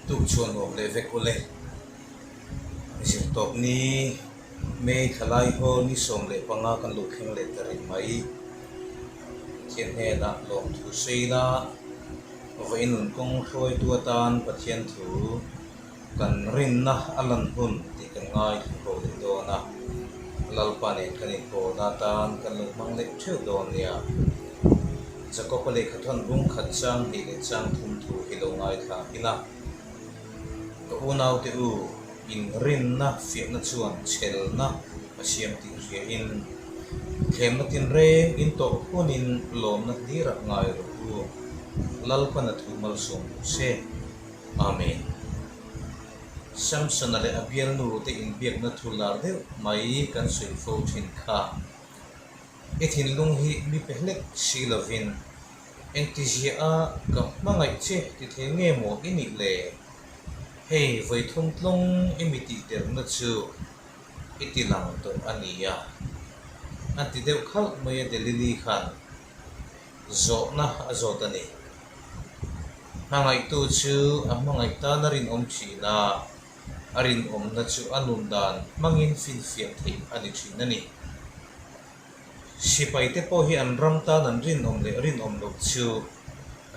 Tuk chuan nuam leh vek ule. Zirtawp ni May thla lai haw ni 15 kan lo thleng leh ta reng mai. Pathian hnenah lawmthu sawi ila, vawiin nun kawng hruaitu atan Pathian thu kan rinna a lan hun tih kan ngaithla ho leh dawn a, Lalpa nen kan inpawlna atan kan lo hmang leh theuh dawn nia. Jakob-a lehkha thawn bung khat chang hnih leh chang thum thu hi lo ngaithla ila, Ka unaute u, inrinna fiahna chuan chhelna a siam tih hriain, thlemna tinreng in tawh hunin lawmna hlirah ngai rawh u, Lalpan a thu malsawm rawh se. Amen. Samsona leh a bialnu te inbiakna thu lar deuh mai kan sawi fo thin kha. I thinlung hi mi pe hlek si lovin engtizia a ka hmangaih che ti thei nge maw i nih le? Hei vawi thum tlawng i mi tih derna chu i ti lang tawh a nia. A ti deuh khalh mai a Delili khan. Zawhna a zawt a ni. Hmangaihtu chu a hmangaih tan a rinawm thin a, a rinawmna chu a nun dan hmangin finfiah theih a ni thin a ni. Sipaite pawh hi an ram tan an rinawm leh rinawm loh chu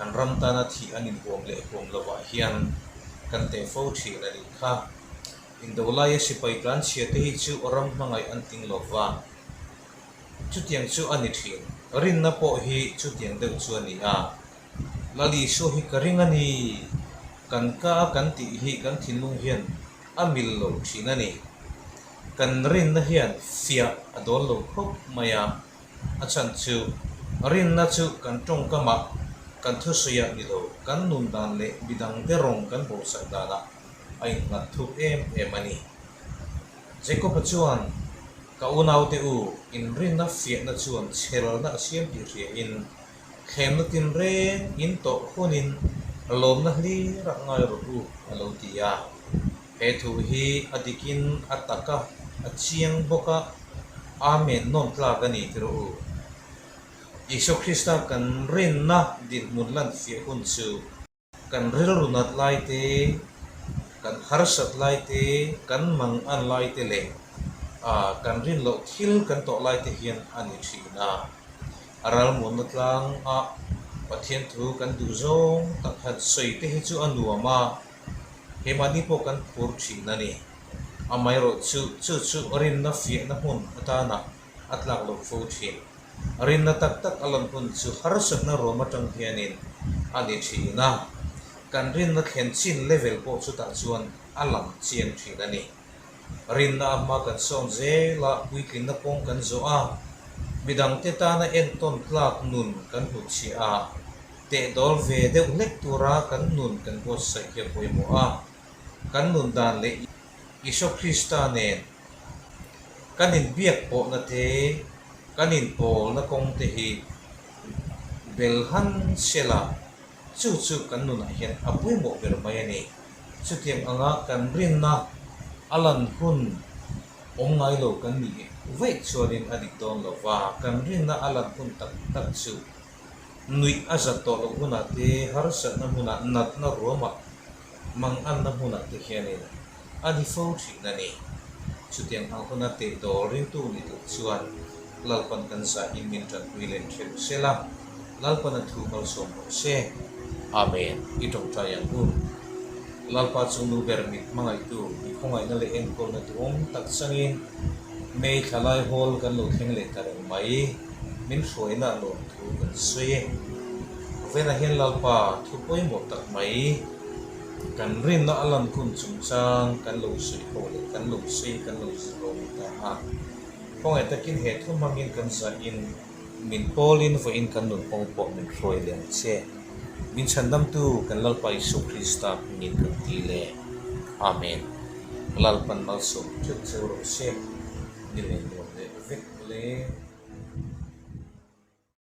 an ram tana thih an inhuam leh huam lovah hian kan teh fo thin a nih kha. Indo laia sipai tlanchhia te hi chu ram hmangaih an tling lova. Chutiang chu a ni thin. Rinna pawh hi chutiang deuh chu a ni a. Lal Isua hi ka ring a ni. Kan ka a kan tih hi kan thinlung hian a mil lo thin a ni. Kan rinna hian fiah a dawl lo khawp mai a. A chhan chu rinna chu kan tawngkamah, kan thusawiah ni lo, kan nun dan leh midangte rawng kan bawhsak danah a innghat thuk em em a ni. Jacob-a chuan, Ka unaute u, inrinna fiahna chuan chhelna a siam tih hriain, thlemna tinreng in tawh hunin lawmna hlir ah ngai rawh u, a lo ti a. He thu hi a dikin a tak a, a chiang bawk a, Amen nawn tlak a ni ti rawh u. Isua Krista kan rinna dinhmun lan fiah hun chu Kan rilru nat lai te, kan harsat lai te, kan mang an lai te leh kan rin loh thil kan tawh lai te hian a ni thin a. A ralmuanna tlang a Pathian thu kan duh zawng tak han sawi te hi chu a nuam a, keimahni pawh kan phur thin a ni. Amaherawhchu chu chu rinna fiahna hmun atana a tlak loh fo thin. Rinna tak tak a lan hun chu harsatna ruam atang hianin a ni thin a, kan rinna thlen chin level pawh chutah chuan a lang chiang thin a ni. Rinna a hma kan sawn zel a, puitlinna kawng kan zawh a, midangte tana entawn tlak nun kan hnutchhiah a, tehdawl ve deuh hlek tura kan nun kan buatsaih hi a pawimawh a, kan nun dan leh Isua Krista nen kan inbiak pawhna te, kan inpawlna kawng te hi belhan sela chu chu kan nunah hian a pawimawh ber mai a ni. Chutiang anga kan rinna a lan hun awm ngai lo kan nih vaih chuanin a dik dawn lo va, kan rinna a lan hun tak tak chu nuih a zat tawh loh hunah te, harsatna hmunah, natna ruamah, Manganna hmunah te hianin a ni fo thin a ni. Chutiang ang huna teh dawl ringtu ni tur chuan Lalpan kan zahin min tanpui leh theuh sela, Lalpan a thu malsawm rawh se. Amen. I tawngtai ang u. Lalpa chu nu ber min hmangaihtu, mi khawngaihna leh enkawlna duhawm tak changin May thla lai hawl kan lo thleng leh ta reng mai. Min hruaina lawm thu kan sawi e. Vena hian Lalpa thu pawimawh tak mai kan rinna a lan hun chungchang kan lo sawi ho leh kan lo sawi kan lo zir ho leh ta a. Khawngaih takin he thu hmangin kan zahin min pawlin vawiin kan nun kawng pawh min hruai leh ang che. Min chhandamtu kan Lalpa Isua Krista hmingin kan ti le. Amen. Lalpan malsawm theuh cheu rawh se. Ni leh nuam leh vek le.